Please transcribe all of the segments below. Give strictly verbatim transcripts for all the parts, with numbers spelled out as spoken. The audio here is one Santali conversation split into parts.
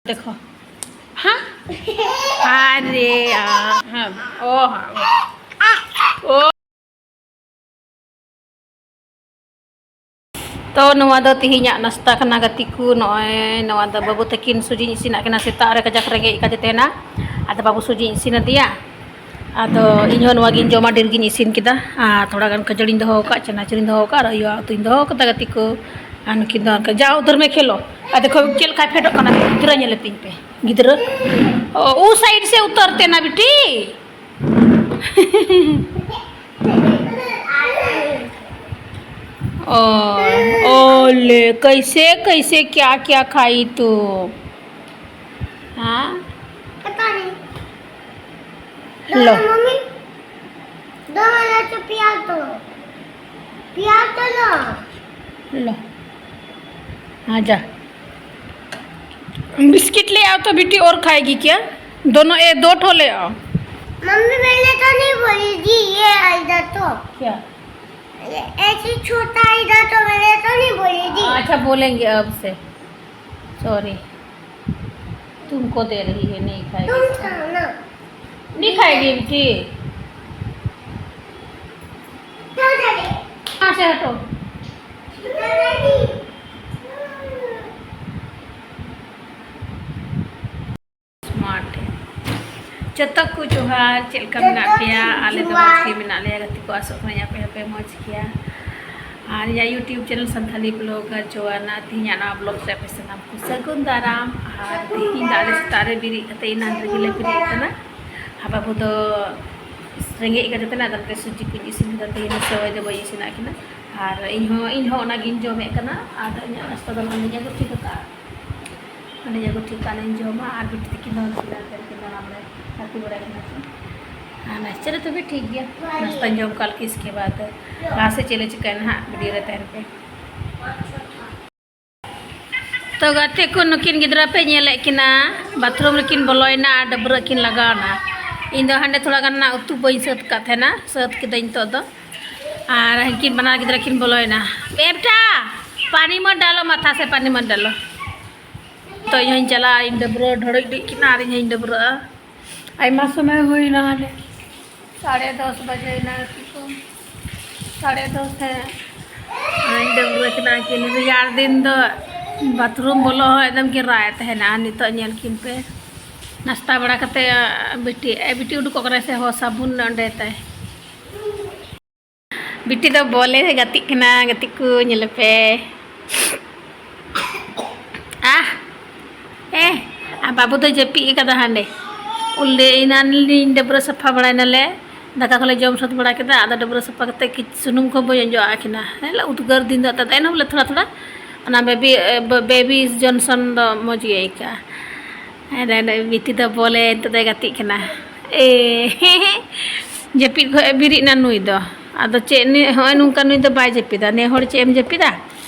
देखो। हाँ। अरे यार, हाँ। ओ हाँ। ओ। ᱛᱚ, ᱱᱚᱣᱟ ᱫᱚ ᱛᱮᱦᱮᱧᱟᱜ ᱱᱟᱥᱛᱟ ᱠᱟᱱᱟ, ᱜᱟᱛᱮ ᱠᱚ᱾ ᱱᱚᱜᱼᱚᱭ ᱱᱚᱣᱟ ᱫᱚ ᱵᱟᱹᱵᱩ ᱛᱟᱹᱠᱤᱱ ᱥᱩᱡᱤᱧ ᱤᱥᱤᱱᱟᱜ ᱠᱤᱱᱟ᱾ ᱥᱮᱛᱟᱜ ᱨᱮ ᱠᱟᱡᱟᱠ ᱨᱮᱸᱜᱮᱡ ᱟᱠᱟᱫᱮ ᱛᱟᱦᱮᱱᱟ, ᱟᱫᱚ ᱵᱟᱹᱵᱩ ᱥᱩᱡᱤᱧ ᱤᱥᱤᱱ ᱟᱫᱮᱭᱟ᱾ ᱟᱫᱚ ᱤᱧ ᱦᱚᱸ ᱱᱚᱣᱟ ᱜᱤᱧ ᱡᱚᱢᱟ, ᱰᱷᱮᱨ ᱜᱤᱧ ᱤᱥᱤᱱ ᱠᱮᱫᱟ᱾ ᱟᱨ ᱛᱷᱚᱲᱟ ᱜᱟᱱ ᱠᱷᱟᱹᱡᱟᱹᱲᱤᱧ ᱫᱚᱦᱚ ᱟᱠᱟᱫ, ᱪᱟᱱᱟᱪᱩᱨᱤᱧ ᱫᱚᱦᱚ ᱟᱠᱟᱫ, ᱟᱨ ᱟᱭᱳᱣᱟᱜ ᱩᱛᱩᱧ ᱫᱚᱦᱚ ᱟᱠᱟᱫᱟ, ᱜᱟᱛᱮ ᱠᱚ᱾ ᱟᱨ ᱱᱩᱠᱤᱱ ᱫᱚ ᱚᱱᱠᱟ ᱡᱟ ᱩᱫᱷᱟᱹᱨ ᱢᱮ ᱠᱷᱮᱞᱳ᱾ ᱟᱨ ᱫᱮᱠᱷᱳ, ᱪᱮᱫ ᱞᱮᱠᱟᱭ ᱯᱷᱮᱰᱚᱜ ᱠᱟᱱᱟ, ᱜᱤᱫᱽᱨᱟᱹ ᱧᱮᱞ ᱞᱮᱯᱮ ᱯᱮ᱾ ᱜᱤᱫᱽᱨᱟᱹ, ᱳ, ᱩ ᱥᱟᱭᱤᱰ ᱥᱮ ᱩᱛᱟᱹᱨ ᱛᱮ ᱱᱟ ᱵᱤᱴᱤ᱾ ओ, ओले, कैसे, कैसे, क्या, क्या खाई तू? हाँ? पता नहीं। लो। मम्मी, दो वाला तो प्याज तो, प्याज तो लो। लो। आजा। बिस्किट ले आओ तो बेटी, और खाएगी क्या? दोनों, ए, दो ठो ले आओ। मम्मी, मैंने तो नहीं बोली थी, ये आइडा तो। क्या? ये ऐसी छोटा आइडा तो मैंने तो नहीं बोली थी। अच्छा, बोलेंगे अब से। सॉरी, तुमको दे रही है, नहीं खाएगी। तुम खाओ ना। नहीं खाएगी बेटी। चल, चल। यहाँ से हटो। स्मार्ट है। ᱡᱚᱛᱚ ᱠᱚ ᱡᱚᱦᱟᱨ, ᱪᱮᱫ ᱞᱮᱠᱟ ᱢᱮᱱᱟᱜ ᱯᱮᱭᱟ? ᱟᱞᱮ ᱫᱚ ᱢᱚᱡᱽ ᱜᱮ ᱢᱮᱱᱟᱜ ᱞᱮᱭᱟ ᱜᱟᱛᱮ ᱠᱚ, ᱟᱥᱚᱜ ᱠᱟᱹᱱᱟᱹᱧ ᱟᱯᱮ ᱦᱚᱸᱯᱮ ᱢᱚᱡᱽ ᱜᱮᱭᱟ᱾ ᱟᱨ ᱤᱧᱟᱹᱜ YouTube channel ᱥᱟᱱᱛᱷᱟᱞᱤ blogger ᱡᱳᱣᱟᱱᱟ, ᱛᱮᱦᱮᱧᱟᱜ ᱱᱚᱣᱟ vlog ᱨᱮ ᱟᱯᱮ ᱥᱟᱱᱟᱢ ᱠᱚ ᱥᱟᱹᱜᱩᱱ ᱫᱟᱨᱟᱢ᱾ ᱟᱨ ᱛᱮᱦᱮᱧ ᱫᱚ ᱟᱞᱮ ᱥᱮᱛᱟᱜ ᱨᱮ ᱵᱮᱨᱮᱫ ᱠᱟᱛᱮ ᱮᱱᱟᱱ ᱨᱮᱜᱮ ᱞᱮ ᱵᱮᱨᱮᱫ ᱠᱟᱱᱟ᱾ ᱟᱨ ᱵᱟᱹᱵᱩ ᱫᱚ ᱨᱮᱸᱜᱮᱡ ᱠᱟᱫᱮ ᱛᱟᱦᱮᱱᱟ, ᱟᱫᱚ ᱚᱱᱟᱛᱮ ᱥᱩᱡᱤ ᱠᱚᱧ ᱤᱥᱤᱱ ᱠᱮᱫᱟ, ᱛᱮᱦᱮᱧ ᱫᱚ ᱥᱮᱣᱟᱭ ᱫᱚ ᱵᱟᱹᱧ ᱤᱥᱤᱱᱟᱜ ᱠᱤᱱᱟ᱾ ᱟᱨ ᱤᱧ ᱦᱚᱸ, ᱤᱧ ᱦᱚᱸ ᱚᱱᱟᱜᱤᱧ ᱡᱚᱢᱮᱫ ᱠᱟᱱᱟ᱾ ᱟᱨ ᱤᱧᱟᱹᱜ ᱱᱟᱥᱛᱟ ᱫᱚ ᱱᱚᱰᱮᱧ ᱟᱹᱜᱩ ᱴᱷᱤᱠ ᱟᱠᱟᱫᱼᱟ, ᱱᱚᱰᱮᱧ ᱟᱹᱜᱩ ᱴᱷᱤᱠ ᱠᱟᱜᱼᱟ, ᱚᱱᱟᱧ ᱡᱚᱢᱟ᱾ ᱟᱨ ᱵᱤᱴᱤ ᱛᱟᱹᱠᱤᱱ ᱫᱚ ᱦᱟᱱᱛᱮ ᱱᱟᱛᱮ ᱨᱮᱠᱤᱱ ᱫᱟᱬᱟ ᱵᱟᱲᱟᱭᱟ, ᱜᱟᱛᱮ ᱵᱟᱲᱟᱭ ᱠᱟᱱᱟ ᱠᱤᱱ᱾ ᱟᱨ ᱱᱟᱥᱛᱟ ᱨᱮ ᱛᱚᱵᱮ ᱴᱷᱤᱠ ᱜᱮᱭᱟ, ᱱᱟᱥᱛᱟᱧ ᱡᱚᱢ ᱠᱟᱜ ᱞᱮᱜᱮ, ᱤᱥᱠᱮ ᱵᱟᱫ ᱞᱟᱦᱟ ᱥᱮᱫ ᱪᱮᱫ ᱞᱮ ᱪᱤᱠᱟᱹᱭᱟ ᱱᱟᱦᱟᱜ, video ᱨᱮ ᱛᱟᱦᱮᱱ ᱯᱮ᱾ ᱛᱚ ᱜᱟᱛᱮ ᱠᱚ, ᱱᱩᱠᱤᱱ ᱜᱤᱫᱽᱨᱟᱹ ᱯᱮ ᱧᱮᱞᱮᱫ ᱠᱤᱱᱟ, bathroom ᱨᱮᱠᱤᱱ ᱵᱚᱞᱚᱭᱮᱱᱟ ᱟᱨ ᱰᱟᱹᱵᱽᱨᱟᱹᱜ ᱠᱤᱱ ᱞᱟᱜᱟᱣᱱᱟ᱾ ᱤᱧ ᱫᱚ ᱦᱟᱸᱰᱮ ᱛᱷᱚᱲᱟ ᱜᱟᱱ ᱨᱮᱱᱟᱜ ᱩᱛᱩ ᱵᱟᱹᱧ ᱥᱟᱹᱛ ᱠᱟᱫ ᱛᱟᱦᱮᱱᱟ, ᱥᱟᱹᱛ ᱠᱤᱫᱟᱹᱧ ᱱᱤᱛᱚᱜ ᱫᱚ᱾ ᱟᱨ ᱩᱱᱠᱤᱱ ᱵᱟᱱᱟᱨ ᱜᱤᱫᱽᱨᱟᱹ ᱠᱤᱱ ᱵᱚᱞᱚᱭᱮᱱᱟ᱾ ᱵᱮᱴᱟ, ᱯᱟᱱᱤ ᱢᱚᱛ ᱰᱟᱞᱳ, ᱢᱟᱛᱷᱟ ᱥᱮ ᱯᱟᱱᱤ ᱢᱚᱛ ᱰᱟᱞᱳ᱾ ᱱᱤᱛᱚᱜ ᱤᱧ ᱦᱚᱸᱧ ᱪᱟᱞᱟᱜᱼᱟ, ᱤᱧ ᱰᱟᱹᱵᱽᱨᱟᱹ ᱰᱷᱚᱲᱚᱡ ᱰᱩᱡ ᱠᱤᱱᱟ ᱟᱨ ᱤᱧ ᱦᱚᱸᱧ ᱰᱟᱹᱵᱽᱨᱟᱹᱜᱼᱟ᱾ ᱟᱭᱢᱟ ᱥᱚᱢᱚᱭ ᱦᱩᱭᱱᱟ, ᱦᱟᱱᱮ ᱥᱟᱲᱮ ᱫᱚᱥ ᱵᱟᱡᱮᱭᱮᱱᱟ ᱠᱤ ᱠᱚ, ᱥᱟᱲᱮ ᱫᱚᱥ, ᱦᱮᱸ᱾ ᱟᱨᱤᱧ ᱰᱟᱹᱵᱽᱨᱟᱹ ᱠᱤᱱᱟ ᱠᱤᱱ᱾ ᱨᱮᱭᱟᱲ ᱫᱤᱱ ᱫᱚ ᱵᱟᱛᱷᱨᱩᱢ ᱵᱚᱞᱚ ᱦᱚᱸ ᱮᱠᱫᱚᱢ ᱠᱤᱱ ᱨᱟᱜ ᱮᱫ ᱛᱟᱦᱮᱱᱟ᱾ ᱟᱨ ᱱᱤᱛᱚᱜ ᱧᱮᱞ ᱠᱤᱱ ᱯᱮ, ᱱᱟᱥᱛᱟ ᱵᱟᱲᱟ ᱠᱟᱛᱮ, ᱵᱤᱴᱤ, ᱮ, ᱵᱤᱴᱤ ᱩᱰᱩᱠᱚᱜ ᱠᱟᱱᱟᱭ ᱥᱮ? ᱦᱚᱸ, ᱥᱟᱵᱩᱱ ᱚᱸᱰᱮ ᱛᱟᱭ᱾ ᱵᱤᱴᱤ ᱫᱚ ᱵᱚᱞᱮ ᱜᱟᱛᱮᱜ ᱠᱟᱱᱟ, ᱜᱟᱛᱮ ᱠᱚ ᱧᱮᱞᱮ ᱯᱮ᱾ ᱟᱦ, ᱮ, ᱟᱨ ᱵᱟᱹᱵᱩ ᱫᱚ ᱡᱟᱹᱯᱤᱫ ᱟᱠᱟᱫᱟ ᱦᱟᱸᱰᱮ᱾ ᱩᱱᱤ ᱮᱱᱟᱱ ᱞᱤᱧ ᱰᱟᱹᱵᱽᱨᱟᱹ ᱥᱟᱯᱷᱟ ᱵᱟᱲᱟᱭ ᱱᱟᱞᱮ, ᱫᱟᱠᱟ ᱠᱚᱞᱮ ᱡᱚᱢ ᱥᱟᱹᱛ ᱵᱟᱲᱟ ᱠᱮᱫᱟ, ᱟᱫᱚ ᱰᱟᱹᱵᱽᱨᱟᱹ ᱥᱟᱯᱷᱟ ᱠᱟᱛᱮ ᱠᱤ-, ᱥᱩᱱᱩᱢ ᱠᱚ ᱵᱟᱹᱧ ᱚᱡᱚᱜ ᱟᱜ ᱠᱤᱱᱟ᱾ ᱦᱮᱸ, ᱩᱫᱽᱜᱟᱹᱨ ᱫᱤᱱ ᱫᱚ ᱮᱱᱛᱮᱫ ᱮᱱᱦᱚᱸ ᱵᱚᱞᱮ ᱛᱷᱚᱲᱟ ᱛᱷᱚᱲᱟ ᱚᱱᱟ ᱵᱮᱵᱤ, ᱮ, ᱵᱮᱵᱤ ᱡᱚᱱᱥᱚᱱ ᱫᱚ ᱢᱚᱡᱽ ᱜᱮ ᱟᱹᱭᱠᱟᱹᱜᱼᱟ᱾ ᱟᱨ ᱵᱤᱴᱤ ᱫᱚ ᱵᱚᱞᱮ ᱱᱤᱛᱚᱜ ᱫᱚᱭ ᱜᱟᱛᱮᱜ ᱠᱟᱱᱟ᱾ ᱮ, ᱡᱟᱹᱯᱤᱫ ᱠᱷᱚᱡ ᱮ ᱵᱮᱨᱮᱫ ᱮᱱᱟ ᱱᱩᱭ ᱫᱚ᱾ ᱟᱫᱚ ᱪᱮᱫ ᱱᱩᱭ, ᱦᱚᱸᱜᱼᱚᱭ ᱱᱚᱝᱠᱟ ᱱᱩᱭ ᱫᱚ ᱵᱟᱭ ᱡᱟᱹᱯᱤᱫᱟ᱾ ᱱᱮ ᱦᱚᱲ ᱪᱮᱫ ᱮᱢ ᱡᱟᱹᱯᱤᱫᱟ?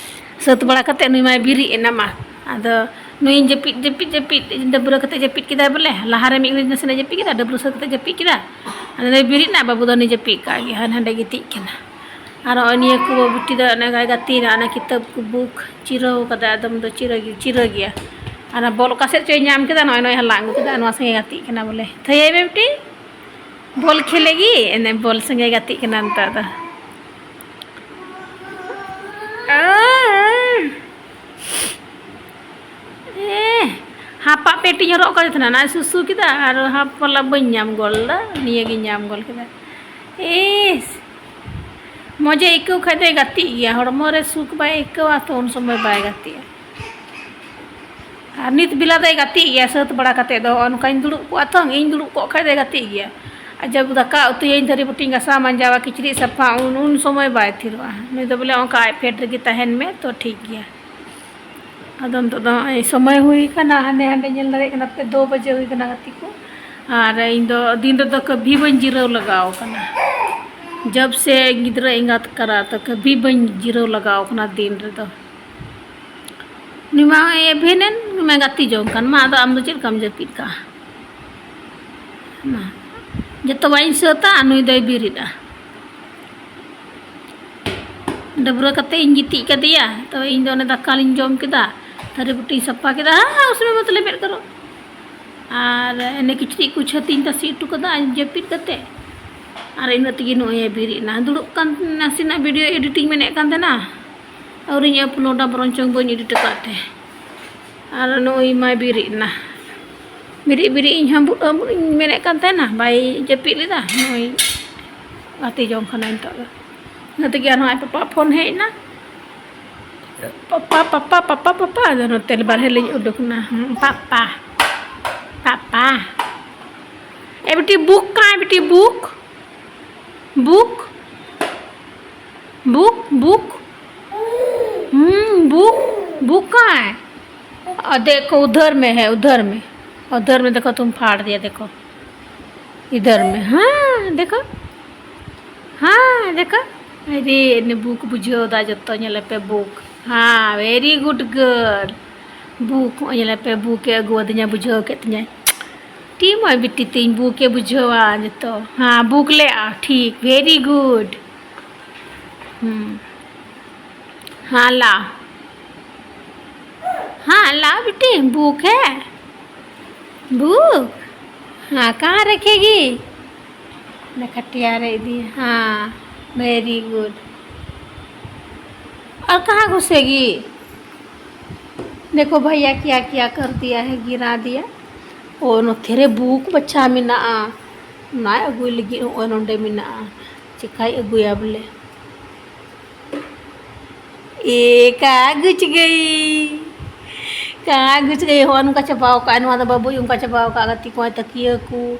ᱥᱟᱹᱛ ᱵᱟᱲᱟ ᱠᱟᱛᱮ ᱱᱩᱭ ᱢᱟᱭ ᱵᱮᱨᱮᱫ ᱮᱱᱟ ᱢᱟ᱾ ᱟᱫᱚ ᱱᱩᱭ ᱡᱟᱹᱯᱤᱫ, ᱡᱟᱹᱯᱤᱫ, ᱡᱟᱹᱯᱤᱫ, ᱰᱟᱹᱵᱽᱨᱟᱹ ᱠᱟᱛᱮ ᱡᱟᱹᱯᱤᱫ ᱠᱮᱫᱟᱭ ᱵᱚᱞᱮ᱾ ᱞᱟᱦᱟ ᱨᱮ ᱢᱤᱫ ᱜᱷᱟᱹᱲᱤᱡ ᱱᱟᱥᱮᱱᱟᱜ ᱡᱟᱹᱯᱤᱫ ᱠᱮᱫᱟ, ᱰᱟᱹᱵᱽᱨᱟᱹ ᱥᱟᱹᱛ ᱠᱟᱛᱮ ᱡᱟᱹᱯᱤᱫ ᱠᱮᱫᱟ᱾ ᱟᱫᱚ ᱱᱩᱭ ᱵᱮᱨᱮᱫ ᱮᱱᱟ, ᱵᱟᱹᱵᱩ ᱫᱚ ᱩᱱᱤ ᱡᱟᱹᱯᱤᱫ ᱠᱟᱜ ᱜᱮ, ᱦᱟᱱᱮ ᱦᱟᱸᱰᱮ ᱜᱤᱛᱤᱡ ᱠᱟᱱᱟ᱾ ᱟᱨ ᱱᱚᱜᱼᱚᱭ ᱱᱤᱭᱟᱹ ᱠᱚ ᱵᱤᱴᱤ ᱫᱚ ᱚᱱᱮ ᱜᱟᱭ ᱜᱟᱛᱮᱭᱮᱱᱟ, ᱚᱱᱟ ᱠᱤᱛᱟᱹᱵ ᱠᱚ ᱵᱩᱠ ᱪᱤᱨᱟᱹᱣ ᱠᱟᱫᱟ, ᱟᱫᱚᱢ ᱫᱚ ᱪᱤᱨᱟᱹ ᱜᱮ, ᱪᱤᱨᱟᱹ ᱜᱮᱭᱟ᱾ ᱟᱨ ᱚᱱᱟ ᱵᱚᱞ ᱚᱠᱟ ᱥᱮᱫ ᱪᱚᱭ ᱧᱟᱢ ᱠᱮᱫᱟ, ᱱᱚᱜᱼᱚᱭ ᱱᱚᱜᱼᱚᱭ ᱦᱟᱞᱟᱝ ᱟᱹᱜᱩ ᱠᱮᱫᱟ, ᱱᱚᱣᱟ ᱥᱚᱸᱜᱮ ᱜᱟᱛᱮᱜ ᱠᱟᱱᱟ ᱵᱚᱞᱮ᱾ ᱛᱷᱟᱹᱭᱟᱹᱭ ᱢᱮ ᱵᱤᱴᱤ, ᱵᱚᱞ ᱠᱷᱮᱞᱮᱜᱤ, ᱮᱱᱮ ᱵᱚᱞ ᱥᱚᱸᱜᱮ ᱜᱟᱛᱮᱜ ᱠᱟᱱᱟ ᱱᱤᱛᱚᱜ ᱫᱚ᱾ ᱟᱸ᱾ ᱮ, ᱦᱟᱯᱟᱜ ᱯᱮᱱᱴ ᱤᱧ ᱦᱚᱨᱚᱜ ᱠᱟᱫᱮ ᱛᱟᱦᱮᱱᱟ, ᱱᱚᱜᱼᱚᱭ ᱥᱩᱥᱩ ᱠᱮᱫᱟ ᱟᱨ ᱦᱟᱯ ᱯᱟᱞᱟ ᱵᱟᱹᱧ ᱧᱟᱢ ᱜᱚᱞ ᱞᱮᱫᱟ, ᱱᱤᱭᱟᱹ ᱜᱤᱧ ᱧᱟᱢ ᱜᱚᱞ ᱠᱮᱫᱟ᱾ ᱤᱥ, ᱢᱚᱡᱮ ᱟᱹᱭᱠᱟᱹᱣ ᱠᱷᱟᱡ ᱫᱚᱭ ᱜᱟᱛᱮᱜ ᱜᱮᱭᱟ, ᱦᱚᱲᱢᱚ ᱨᱮ ᱥᱩᱠ ᱵᱟᱭ ᱟᱹᱭᱠᱟᱹᱣᱟ ᱛᱚ ᱩᱱ ᱥᱚᱢᱚᱭ ᱵᱟᱭ ᱜᱟᱛᱮᱜᱼᱟ᱾ ᱟᱨ ᱱᱤᱛ ᱵᱮᱞᱟ ᱫᱚᱭ ᱜᱟᱛᱮᱜ ᱜᱮᱭᱟ, ᱥᱟᱹᱛ ᱵᱟᱲᱟ ᱠᱟᱛᱮᱫ ᱫᱚ ᱱᱚᱜᱼᱚ ᱱᱚᱝᱠᱟᱧ ᱫᱩᱲᱩᱵ ᱠᱚᱜᱼᱟ ᱛᱚ, ᱤᱧ ᱫᱩᱲᱩᱵ ᱠᱚᱜ ᱠᱷᱟᱡ ᱫᱚᱭ ᱜᱟᱛᱮᱜ ᱜᱮᱭᱟ᱾ ᱟᱨ ᱡᱚᱵ ᱫᱟᱠᱟ ᱩᱛᱩᱭᱟᱹᱧ, ᱛᱷᱟᱹᱨᱤ ᱵᱟᱹᱴᱤᱧ ᱜᱟᱥᱟᱣ ᱢᱟᱡᱟᱣᱟ, ᱠᱤᱪᱨᱤᱡ ᱥᱟᱯᱷᱟ, ᱩᱱ, ᱩᱱ ᱥᱚᱢᱚᱭ ᱵᱟᱭ ᱛᱷᱤᱨᱚᱜᱼᱟ᱾ ᱱᱩᱭ ᱫᱚ ᱵᱚᱞᱮ ᱚᱱᱠᱟ ᱟᱡ ᱯᱷᱮᱰ ᱨᱮᱜᱮ ᱛᱟᱦᱮᱱ ᱢᱮ ᱛᱚ ᱴᱷᱤᱠ ᱜᱮᱭᱟ᱾ ᱟᱫᱚ ᱱᱤᱛᱚᱜ ᱫᱚ ᱱᱚᱜᱼᱚᱭ ᱥᱚᱢᱚᱭ ᱦᱩᱭ ᱠᱟᱱᱟ, ᱦᱟᱸᱰᱮ ᱦᱟᱸᱰᱮ ᱧᱮᱞ ᱫᱟᱲᱮᱭᱟᱜ ᱠᱟᱱᱟ ᱯᱮ, ᱫᱩ ᱵᱟᱡᱮ ᱦᱩᱭ ᱠᱟᱱᱟ ᱜᱟᱛᱮ ᱠᱚ᱾ ᱟᱨ ᱤᱧ ᱫᱚ ᱫᱤᱱ ᱨᱮᱫᱚ ᱠᱟᱹᱵᱷᱤ ᱵᱟᱹᱧ ᱡᱤᱨᱟᱹᱣ ᱞᱟᱜᱟᱣ ᱠᱟᱱᱟ᱾ ᱡᱚᱵ ᱥᱮ ᱜᱤᱫᱽᱨᱟᱹ ᱮᱸᱜᱟᱛ ᱠᱟᱱᱟ ᱛᱚ ᱠᱟᱹᱵᱷᱤ ᱵᱟᱹᱧ ᱡᱤᱨᱟᱹᱣ ᱞᱟᱜᱟᱣ ᱠᱟᱱᱟ ᱫᱤᱱ ᱨᱮᱫᱚ᱾ ᱩᱱᱤ ᱢᱟ ᱮᱵᱷᱮᱱᱮᱱ, ᱩᱱᱤ ᱢᱟ ᱜᱟᱛᱮ ᱡᱚᱝ ᱠᱟᱱ᱾ ᱢᱟ ᱟᱫᱚ ᱟᱢ ᱫᱚ ᱪᱮᱫ ᱞᱮᱠᱟᱢ ᱡᱟᱹᱯᱤᱫ ᱠᱟᱜᱼᱟ? ᱢᱟ, ᱡᱚᱛᱚᱣᱟᱜ ᱤᱧ ᱥᱟᱹᱛᱟ ᱟᱨ ᱱᱩᱭ ᱫᱚᱭ ᱵᱮᱨᱮᱫᱼᱟ᱾ ᱰᱟᱹᱵᱽᱨᱟᱹ ᱠᱟᱛᱮ ᱤᱧ ᱜᱤᱛᱤᱡ ᱠᱟᱫᱮᱭᱟ᱾ ᱛᱚ ᱤᱧ ᱫᱚ ᱚᱱᱮ ᱫᱟᱠᱟ ᱞᱤᱧ ᱡᱚᱢ ᱠᱮᱫᱟ, ᱛᱷᱟᱹᱨᱤ ᱵᱟᱹᱴᱤᱧ ᱥᱟᱯᱷᱟ ᱠᱮᱫᱟ, ᱦᱟᱸ, ᱩᱥᱢᱮ ᱢᱚᱛᱞᱚᱵ ᱢᱮᱫ ᱠᱟᱨᱚ᱾ ᱟᱨ ᱮᱱᱮ ᱠᱤᱪᱨᱤᱡ ᱠᱚ ᱪᱷᱟᱹᱛᱤᱧ ᱛᱟᱥᱮ ᱦᱚᱴᱚ ᱠᱟᱫᱟ ᱟᱨ ᱡᱟᱹᱯᱤᱫ ᱠᱟᱛᱮ᱾ ᱟᱨ ᱤᱱᱟᱹ ᱛᱮᱜᱮ ᱱᱚᱜᱼᱚᱭ ᱮ ᱵᱮᱨᱮᱫ ᱮᱱᱟ᱾ ᱫᱩᱲᱩᱵ ᱠᱟᱱ ᱱᱟᱥᱮᱱᱟᱜ video editing ᱢᱮᱱᱮᱫ ᱠᱟᱱ ᱛᱟᱦᱮᱱᱟ, ᱟᱹᱣᱨᱤᱧ uploadᱟ, ᱵᱚᱨᱚᱝ ᱪᱚᱝ ᱵᱟᱹᱧ edit ᱟᱠᱟᱫ ᱛᱮ᱾ ᱟᱨ ᱱᱚᱜᱼᱚᱭ ᱢᱟᱭ ᱵᱮᱨᱮᱫ ᱮᱱᱟ᱾ ᱵᱮᱨᱮᱫ ᱵᱮᱨᱮᱫ ᱤᱧ ᱦᱟᱸᱵᱩᱲ ᱦᱟᱸᱵᱩᱲ ᱤᱧ ᱢᱮᱱᱮᱫ ᱠᱟᱱ ᱛᱟᱦᱮᱱᱟ, ᱵᱟᱭ ᱡᱟᱹᱯᱤᱫ ᱞᱮᱫᱟ᱾ ᱱᱚᱜᱼᱚᱭ ᱜᱟᱛᱮ ᱡᱚᱝ ᱠᱟᱱᱟ ᱱᱤᱛᱚᱜ ᱫᱚ᱾ ᱤᱱᱟᱹ ᱛᱮᱜᱮ ᱟᱨᱦᱚᱸ ᱟᱡ ᱯᱟᱯᱟ ᱯᱷᱳᱱ ᱦᱮᱡ ᱮᱱᱟ᱾ ᱯᱟᱯᱟ, ᱯᱟᱯᱟ, ᱯᱟᱯᱟ, ᱯᱟᱯᱟ᱾ ᱟᱫᱚ ᱱᱚᱛᱮ ᱵᱟᱨᱦᱮ ᱞᱤᱧ ᱩᱰᱩᱠ ᱮᱱᱟ᱾ ᱦᱩᱸ, ᱯᱟᱯᱟ, ᱯᱟᱯᱟ᱾ ᱮ ᱵᱤᱴᱤ, ᱵᱩᱠ ᱠᱟᱭ ᱵᱤᱴᱤ, ᱵᱩᱠ? ᱵᱩᱠ? Book, book. हम्म, बुक, बुक कहाँ है? और देखो, उधर में है, उधर में। उधर में देखो, तुम फाड़ दिया, देखो। इधर में, हाँ, देखो। हाँ, देखो। अरे, ᱮᱱᱮ ᱵᱩᱠ ᱵᱩᱡᱷᱟᱹᱣ ᱫᱟ ᱡᱚᱛᱚ, ᱧᱮᱞᱮᱯᱮ ᱵᱩᱠ᱾ हाँ, very good girl। ᱵᱩᱠ, ᱱᱚᱜᱼᱚᱭ ᱧᱮᱞᱮᱯᱮ, ᱵᱩᱠ ᱮ ᱟᱹᱜᱩ ᱟᱹᱫᱤᱧᱟ, ᱵᱩᱡᱷᱟᱹᱣ ᱠᱮᱫ ᱛᱤᱧᱟᱭ᱾ ᱴᱤ ᱢᱟᱭ ᱵᱤᱴᱤ ᱛᱤᱧ, ᱵᱩᱠ ᱮ ᱵᱩᱡᱷᱟᱹᱣᱟ ᱡᱚᱛᱚ᱾ हाँ, ᱵᱩᱠ ᱞᱮ ᱟ, ᱴᱷᱤᱠ, very good। हम्म। हाँ, लाओ। हाँ, लाओ बेटी, भूख है? भूख? हाँ, कहाँ रखेगी? ना, खटिया रख दी। हाँ, very good। और कहाँ घुसेगी? देखो भैया क्या क्या कर दिया है, गिरा दिया। ᱚ, ᱱᱚᱛᱮ ᱨᱮ ᱵᱩᱠ ᱵᱟᱪᱷᱟ ᱢᱮᱱᱟᱜᱼᱟ, ᱚᱱᱟᱭ ᱟᱹᱜᱩᱭ ᱞᱟᱹᱜᱤᱫ ᱱᱚᱜᱼᱚᱭ ᱱᱚᱰᱮ ᱢᱮᱱᱟᱜᱼᱟ᱾ ᱪᱮᱠᱟᱭ ᱟᱹᱜᱩᱭᱟ ᱵᱚᱞᱮ? ᱮ, ᱠᱟ ᱜᱩᱪ ᱜᱟᱹᱭ, ᱠᱟ ᱜᱩᱪ ᱜᱟᱹᱭ᱾ ᱦᱚᱸᱜᱼᱚ ᱱᱚᱝᱠᱟ ᱪᱟᱵᱟᱣ ᱠᱟᱜᱼᱟᱭ᱾ ᱱᱚᱣᱟ ᱫᱚ ᱵᱟᱹᱵᱩᱭ ᱚᱱᱠᱟ ᱪᱟᱵᱟᱣ ᱠᱟᱜᱼᱟ, ᱜᱟᱛᱮ ᱠᱚ, ᱛᱟᱹᱠᱤᱭᱟᱹ ᱠᱚ,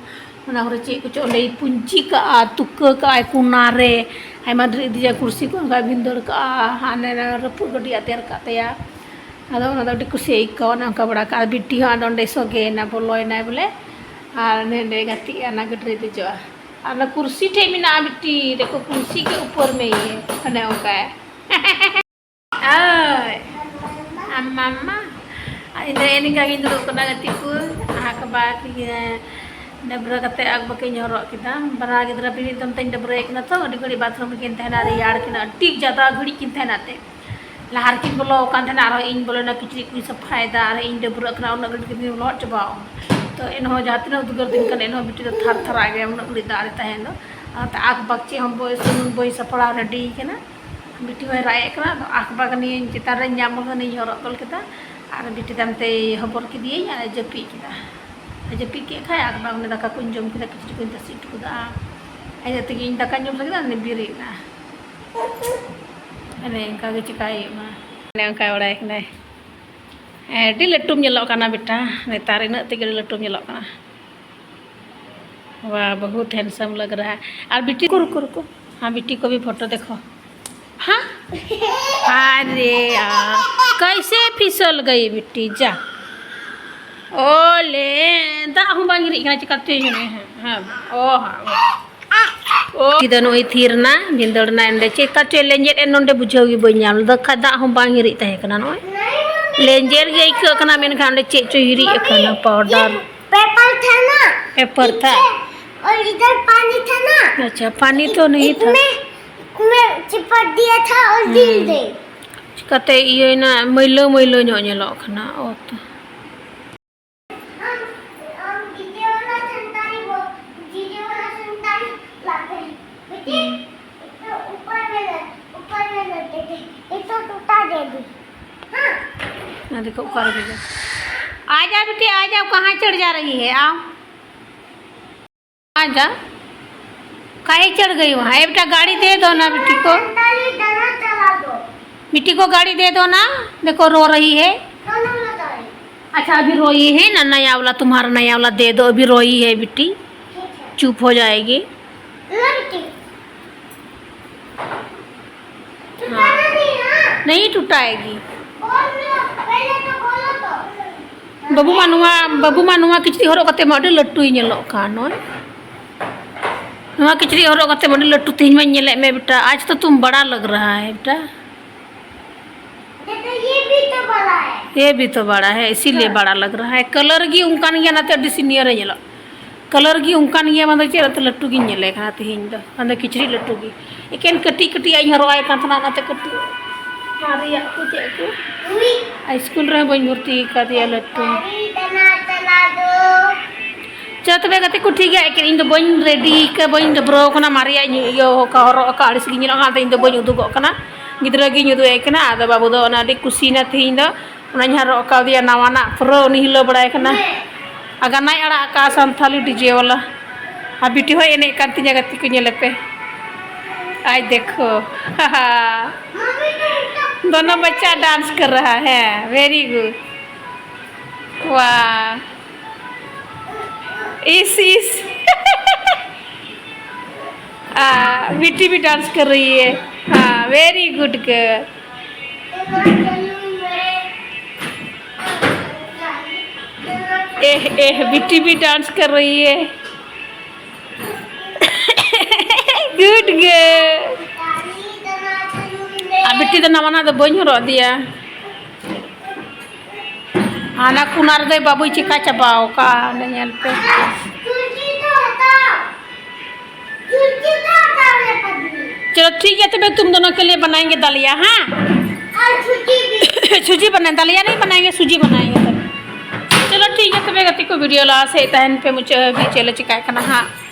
ᱚᱱᱟ ᱠᱚᱨᱮ ᱪᱮᱫ ᱠᱚᱪᱚ ᱚᱸᱰᱮᱭ ᱯᱩᱧᱪᱤ ᱠᱟᱜᱼᱟ, ᱛᱩᱠᱟᱹ ᱠᱟᱜᱼᱟᱭ ᱠᱚᱱᱟ ᱨᱮ᱾ ᱟᱭᱢᱟ ᱰᱷᱮᱨ ᱤᱫᱤᱭᱟ ᱠᱩᱨᱥᱤ ᱠᱚ, ᱚᱱᱠᱟ ᱵᱷᱤᱸᱫᱟᱹᱲ ᱠᱟᱜᱼᱟ, ᱦᱟᱱᱮ ᱨᱟᱹᱯᱩᱫ ᱜᱟᱹᱰᱤ ᱟᱫᱮᱨ ᱠᱟᱜ ᱛᱟᱭᱟ᱾ ᱟᱫᱚ ᱚᱱᱟ ᱫᱚ ᱟᱹᱰᱤ ᱠᱩᱥᱤ ᱟᱹᱭᱠᱟᱹᱣᱟ, ᱚᱱᱮ ᱚᱱᱠᱟ ᱵᱟᱲᱟ ᱠᱟᱜᱼᱟ᱾ ᱵᱤᱴᱤ ᱦᱚᱸ ᱟᱫᱚ ᱚᱸᱰᱮ ᱥᱚᱜᱮᱭᱮᱱᱟ, ᱵᱚᱞᱚᱭᱮᱱᱟᱭ ᱵᱚᱞᱮ, ᱟᱨ ᱚᱸᱰᱮ ᱜᱟᱛᱮᱜᱼᱟ, ᱚᱱᱟ ᱜᱟᱹᱰᱤ ᱨᱮ ᱫᱮᱡᱚᱜᱼᱟ᱾ ᱟᱨ ᱚᱱᱟ ᱠᱩᱨᱥᱤ ᱴᱷᱮᱡ ᱢᱮᱱᱟᱜᱼᱟ ᱵᱤᱴᱤ, ᱫᱮᱠᱷᱚ ᱠᱩᱨᱥᱤ ᱠᱮ ᱩᱯᱚᱨ ᱢᱮ ᱤᱭᱟᱹ, ᱚᱱᱮ ᱚᱱᱠᱟ᱾ ᱳᱭ, ᱟᱢ ᱢᱟᱢᱟ, ᱤᱧ ᱫᱚ ᱮᱱᱮ ᱠᱟ ᱜᱤᱧ ᱫᱩᱲᱩᱵ ᱠᱟᱱᱟ ᱜᱟᱛᱮ ᱠᱚ, ᱟᱦᱟ ᱠᱟᱵᱟ ᱠᱤ, ᱰᱟᱹᱵᱽᱨᱟᱹ ᱠᱟᱛᱮ ᱟᱠᱵᱟᱠᱟᱹᱧ ᱦᱚᱨᱚᱜ ᱠᱮᱫᱟ᱾ ᱵᱟᱨᱟ ᱜᱤᱫᱽᱨᱟᱹ ᱢᱤᱫ ᱫᱚᱢ ᱛᱮᱧ ᱰᱟᱹᱵᱽᱨᱟᱹᱭᱮ ᱠᱟᱱᱟ ᱛᱚ, ᱟᱹᱰᱤ ᱜᱷᱟᱹᱲᱤᱡ ᱵᱟᱛᱷᱨᱩᱢ ᱨᱮᱠᱤᱱ ᱛᱟᱦᱮᱱᱟ, ᱨᱮᱭᱟᱲ ᱠᱤᱱᱟ, ᱟᱹᱰᱤ ᱡᱟᱫᱟ ᱜᱷᱟᱹᱲᱤᱡ ᱠᱤᱱ ᱛᱟᱦᱮᱱᱟ ᱛᱮ᱾ ᱞᱟᱦᱟ ᱨᱮᱠᱤᱱ ᱵᱚᱞᱚ ᱟᱠᱟᱱ ᱛᱟᱦᱮᱱᱟ, ᱟᱨᱦᱚᱸ ᱤᱧ ᱵᱚᱞᱚᱭᱮᱱᱟ, ᱠᱤᱪᱨᱤᱡ ᱠᱚᱧ ᱥᱟᱯᱷᱟᱭᱮᱫᱟ, ᱟᱨᱦᱚᱸ ᱤᱧ ᱰᱟᱹᱵᱽᱨᱟᱹᱜ ᱠᱟᱱᱟ, ᱩᱱᱟᱹᱜ ᱜᱷᱟᱹᱲᱤᱡ ᱛᱮᱠᱤᱱ ᱞᱚᱦᱚᱫ ᱪᱟᱵᱟᱣ ᱠᱟᱱᱟ᱾ ᱛᱚ ᱮᱱᱦᱚᱸ ᱡᱟᱦᱟᱸ ᱛᱤᱱᱟᱹᱜ ᱩᱫᱽᱜᱟᱹᱨ ᱫᱤᱱ ᱠᱟᱱᱟ, ᱮᱱᱦᱚᱸ ᱵᱤᱴᱤ ᱫᱚ ᱛᱷᱟᱨ ᱛᱷᱟᱨᱟᱜ ᱜᱮᱭᱟ, ᱩᱱᱟᱹᱜ ᱜᱷᱟᱹᱲᱤᱡ ᱫᱟᱜ ᱨᱮ ᱛᱟᱦᱮᱱ ᱫᱚ᱾ ᱚᱱᱟᱛᱮ ᱟᱠ ᱵᱟᱠ ᱪᱮᱫ ᱦᱚᱸ ᱵᱟᱹᱧ, ᱥᱩᱱᱩᱢ ᱵᱟᱹᱧ ᱥᱟᱯᱲᱟᱣ ᱨᱮᱰᱤ ᱠᱟᱱᱟ᱾ ᱵᱤᱴᱤ ᱦᱚᱸᱭ ᱨᱟᱜ ᱮᱫ ᱠᱟᱱᱟ, ᱟᱫᱚ ᱟᱠ ᱵᱟᱠ ᱱᱤᱭᱟᱹ ᱪᱮᱛᱟᱱ ᱨᱮᱧ ᱧᱟᱢ ᱠᱟᱫᱟ, ᱱᱤᱭᱟᱹ ᱦᱚᱨᱚᱜ ᱛᱚᱞ ᱠᱮᱫᱟ, ᱟᱨ ᱵᱤᱴᱤ ᱛᱟᱭᱚᱢ ᱛᱮᱭ ᱦᱚᱵᱚᱨ ᱠᱮᱫᱮᱭᱟᱹᱧ ᱟᱨ ᱡᱟᱹᱯᱤᱫ ᱠᱮᱫᱟ᱾ ᱟᱨ ᱡᱟᱹᱯᱤᱫ ᱠᱮᱫ ᱠᱷᱟᱡ ᱟᱠ ᱵᱟᱠ ᱩᱱᱤ ᱫᱟᱠᱟ ᱠᱚᱧ ᱡᱚᱢ ᱠᱮᱫᱟ, ᱠᱤᱪᱨᱤᱡ ᱠᱚᱧ ᱛᱟᱥᱮ ᱦᱚᱴᱚ ᱠᱟᱫᱟ᱾ ᱟᱡ ᱛᱮᱜᱮ ᱤᱧ ᱫᱟᱠᱟᱧ ᱡᱚᱢ ᱠᱮᱫᱟ, ᱩᱱᱤ ᱵᱮᱨᱮᱫ ᱮᱱᱟ᱾ ᱚᱱᱮ ᱚᱱᱠᱟ ᱜᱮ ᱪᱮᱠᱟᱭ ᱦᱩᱭᱩᱜ ᱠᱟᱱᱟ᱾ ᱚᱱᱮ ᱚᱱᱠᱟᱭ ᱵᱟᱲᱟᱭ ᱠᱟᱱᱟᱭ᱾ ᱟᱹᱰᱤ ᱞᱟᱹᱴᱩᱢ ᱧᱮᱞᱚᱜ ᱠᱟᱱᱟ ᱵᱮᱴᱟ, ᱱᱮᱛᱟᱨ ᱤᱱᱟᱹᱜ ᱛᱮᱜᱮ ᱟᱹᱰᱤ ᱞᱟᱹᱴᱩᱢ ᱧᱮᱞᱚᱜ ᱠᱟᱱᱟ᱾ ᱣᱟᱦ, ᱵᱚᱦᱩᱛ ᱦᱮᱱᱰᱥᱟᱢ ᱞᱟᱜᱽ ᱨᱟᱦᱟ ᱦᱮ᱾ ᱟᱨ ᱵᱤᱴᱤ ᱠᱚ, ᱨᱩᱠᱳ, ᱨᱩᱠᱳ, ᱦᱮᱸ, ᱵᱤᱴᱤ ᱠᱚ ᱵᱷᱤ ᱯᱷᱳᱴᱳ ᱫᱮᱠᱷᱳ᱾ ᱦᱮᱸ, ᱟᱨᱮ ᱭᱟᱨ, ᱠᱟᱭᱥᱮ ᱯᱷᱤᱥᱚᱞ ᱜᱟᱭᱤ ᱵᱤᱴᱤ, ᱡᱟ᱾ ᱚ ᱞᱮ, ᱫᱟᱜ ᱦᱚᱸ ᱵᱟᱝ ᱦᱤᱨᱤᱡ ᱠᱟᱱᱟ, ᱪᱤᱠᱟᱹᱛᱮ ᱦᱮᱸ, ᱦᱮᱸ, ᱚ ᱦᱮᱸ, ᱚ᱾ ᱛᱤ ᱫᱚ ᱱᱚᱜᱼᱚᱭ ᱛᱷᱤᱨ ᱮᱱᱟ, ᱵᱷᱤᱸᱫᱟᱹᱲ ᱮᱱᱟ ᱮᱸᱰᱮ᱾ ᱪᱮᱫ ᱠᱟ ᱪᱚᱭ ᱞᱮᱸᱡᱮᱫ ᱮᱱ ᱱᱚᱰᱮ, ᱵᱩᱡᱷᱟᱹᱣ ᱜᱮ ᱵᱟᱹᱧ ᱧᱟᱢ ᱞᱮᱫᱟ᱾ ᱠᱷᱟᱡ ᱫᱟᱜ ᱦᱚᱸ ᱵᱟᱝ ᱦᱤᱨᱤᱡ ᱛᱟᱦᱮᱸ ᱠᱟᱱᱟ᱾ ᱱᱚᱜᱼᱚᱭ ᱞᱮᱸᱡᱮᱨ ᱜᱮ ᱟᱹᱭᱠᱟᱹᱜ ᱠᱟᱱᱟ, ᱢᱮᱱᱠᱷᱟᱱ ᱚᱸᱰᱮ ᱪᱮᱫ ᱪᱚᱭ ᱦᱤᱨᱤᱡ ᱟᱠᱟᱱᱟ, ᱯᱟᱣᱰᱟᱨ᱾ पेपर था ना, पेपर था। पीछे, और इधर पानी था ना, अच्छा, पानी तो नहीं था। इसमें, इसमें चिपक दिया था और गिर हम्म। गई। ᱪᱤᱠᱟᱹᱛᱮ ᱤᱭᱟᱹᱭᱮᱱᱟ, ᱢᱟᱹᱭᱞᱟᱹ ᱢᱟᱹᱭᱞᱟᱹ ᱧᱚᱜ ᱧᱮᱞᱚᱜ ᱠᱟᱱᱟ ᱚᱛ᱾ हम, हम गीले वाला छंटा ही वो, गीले वाला छंटा ही लाते हैं। बेटे, हम्म। तो ऊपर में ले, ऊपर में लेते थे। ये तो टूटा दे दी। हाँ। ना देखो, ऊपर भी जा। आ जा बेटी, आ जाओ, कहाँ चढ़ जा रही है? आओ। आ जा। काहे चढ़ गई वहाँ? ए बेटा, गाड़ी दे दो ना बेटी को। बेटी को गाड़ी दे दो ना। देखो, रो रही है। अच्छा, अभी रोई है ना, नया वाला, तुम्हारा नया वाला दे दो, अभी रोई है बेटी, चुप हो जाएगी। हाँ, नहीं टुटाएगी। ᱵᱟᱹᱵᱩ ᱢᱟ ᱱᱚᱣᱟ, ᱵᱟᱹᱵᱩ ᱢᱟ ᱱᱚᱣᱟ ᱠᱤᱪᱨᱤᱡ ᱦᱚᱨᱚᱜ ᱠᱟᱛᱮ ᱢᱟ ᱟᱹᱰᱤ ᱞᱟᱹᱴᱩᱭ ᱧᱮᱞᱚᱜ ᱠᱟᱱ ᱱᱚᱜᱼᱚᱭ᱾ ᱱᱚᱣᱟ ᱠᱤᱪᱨᱤᱡ ᱦᱚᱨᱚᱜ ᱠᱟᱛᱮ ᱢᱟ ᱟᱹᱰᱤ ᱞᱟᱹᱴᱩ ᱛᱮᱦᱮᱧ ᱢᱟᱧ ᱧᱮᱞᱮᱫ ᱢᱮ ᱵᱮᱴᱟ, ᱟᱡ ᱛᱚ ᱛᱩᱢ ᱵᱟᱲᱟ ᱞᱟᱜᱽ ᱨᱟᱦᱟ ᱦᱮ ᱵᱮᱴᱟ᱾ ये भी तो बड़ा है। ये भी तो बड़ा है, इसीलिए हाँ। बड़ा लग रहा है। कलर ᱜᱮ ᱚᱱᱠᱟᱱ ᱜᱮᱭᱟ, ᱚᱱᱟᱛᱮ ᱟᱹᱰᱤ ᱥᱤᱱᱤᱭᱟᱨ ᱮ ᱧᱮᱞᱚᱜ᱾ ᱠᱟᱞᱟᱨ ᱜᱮ ᱚᱱᱠᱟᱱ ᱜᱮᱭᱟ, ᱢᱟᱱᱮ ᱪᱮᱫ ᱞᱟᱹᱴᱩ ᱜᱤᱧ ᱧᱮᱞᱮ ᱠᱟᱱᱟ ᱛᱮᱦᱮᱧ ᱫᱚ, ᱢᱟᱱᱮ ᱠᱤᱪᱨᱤᱡ ᱞᱟᱹᱴᱩ ᱜᱮ᱾ ᱮᱠᱮᱱ ᱠᱟᱹᱴᱤᱡ ᱠᱟᱹᱴᱤᱡ ᱟᱜ ᱤᱧ ᱦᱚᱨᱚᱜ ᱟᱭ ᱠᱟᱱ ᱛᱟᱦᱮᱱᱟ, ᱚᱱᱟᱛᱮ ᱠᱟᱹᱴᱤᱡ᱾ ᱢᱟᱨᱮᱭᱟᱜ ᱠᱚ ᱪᱮᱫ ᱠᱚ? ᱩᱭ᱾ ᱟᱨ ᱥᱠᱩᱞ ᱨᱮᱦᱚᱸ ᱵᱟᱹᱧ ᱵᱷᱚᱨᱛᱤ ᱟᱠᱟᱫᱮᱭᱟ ᱞᱟᱹᱴᱩ᱾ ᱪᱚ ᱛᱚᱵᱮ ᱜᱟᱛᱮ ᱠᱚ, ᱴᱷᱤᱠ ᱜᱮᱭᱟ, ᱮᱠᱮᱱ ᱤᱧ ᱫᱚ ᱵᱟᱹᱧ ᱨᱮᱰᱤ ᱟᱠᱟ, ᱵᱟᱹᱧ ᱰᱟᱹᱵᱽᱨᱟᱹᱣ ᱟᱠᱟᱱᱟ, ᱢᱟᱨᱮᱭᱟᱜ ᱤᱧ ᱤᱭᱟᱹ ᱟᱠᱟᱫ, ᱦᱚᱨᱚᱜ ᱟᱠᱟᱫ, ᱟᱹᱲᱤᱥ ᱜᱮ ᱧᱮᱞᱚᱜ ᱠᱟᱱᱟ, ᱟᱫᱚ ᱤᱧ ᱫᱚ ᱵᱟᱹᱧ ᱩᱫᱩᱜᱚᱜ ᱠᱟᱱᱟ᱾ ᱜᱤᱫᱽᱨᱟᱹ ᱜᱤᱧ ᱩᱫᱩᱜ ᱟᱭ ᱠᱟᱱᱟ, ᱟᱫᱚ ᱵᱟᱹᱵᱩ ᱫᱚ ᱚᱱᱟ ᱟᱹᱰᱤ ᱠᱩᱥᱤᱭᱮᱱᱟ ᱛᱮᱦᱮᱧ ᱫᱚ, ᱚᱱᱟᱧ ᱦᱚᱨᱚᱜ ᱟᱠᱟᱫᱮᱭᱟ ᱱᱟᱣᱟᱱᱟᱜ, ᱯᱩᱨᱟᱹ ᱩᱱᱤ ᱦᱤᱞᱟᱹᱣ ᱵᱟᱲᱟᱭ ᱠᱟᱱᱟ᱾ ᱟᱨ ᱜᱟᱱᱟᱭ ᱟᱲᱟᱜ ᱟᱠᱟᱫᱼᱟ ᱥᱟᱱᱛᱷᱟᱞᱤ ᱰᱤᱡᱮ ᱵᱟᱞᱟ, ᱟᱨ ᱵᱤᱴᱤ ᱦᱚᱸᱭ ᱮᱱᱮᱡ ᱠᱟᱱ ᱛᱤᱧᱟ, ᱜᱟᱛᱮ ᱠᱚ ᱧᱮᱞᱮ ᱯᱮ᱾ ᱟᱭ ᱫᱮᱠᱷᱳ᱾ दोनों बच्चा डांस कर रहा है, very good। वाह। इस, इस। आ, बिट्टी भी डांस कर रही है। हाँ, very good girl। एह, एह, बिट्टी भी डांस कर रही है। Good girl. ᱟᱨ ᱵᱤᱴᱤ ᱫᱚ ᱱᱟᱣᱟᱱᱟᱜ ᱫᱚ ᱵᱟᱹᱧ ᱦᱚᱨᱚᱜ ᱟᱫᱮᱭᱟ᱾ ᱦᱟᱱᱟ ᱠᱚᱱᱟ ᱨᱮᱫᱚᱭ ᱵᱟᱹᱵᱩᱭ ᱪᱤᱠᱟ ᱪᱟᱵᱟᱣ ᱠᱟᱜᱼᱟ, ᱚᱸᱰᱮ ᱧᱮᱞ ᱯᱮ᱾ चलो ठीक है, तबे तुम दोनों के लिए बनाएंगे दलिया, हाँ? सूजी बनाए, दलिया नहीं बनाएंगे, सूजी बनाएंगे तब। चलो ठीक है, तबे ᱜᱟᱛᱮ ᱠᱚ, ᱵᱷᱤᱰᱤᱭᱳ ᱞᱟᱦᱟ ᱥᱮᱫ ᱛᱟᱦᱮᱱ ᱯᱮ, ᱢᱩᱪᱟᱹᱫ ᱦᱟᱹᱵᱤᱡ ᱪᱮᱫ ᱞᱮ ᱪᱤᱠᱟᱹᱭ ᱠᱟᱱᱟ ᱦᱟᱸᱜ᱾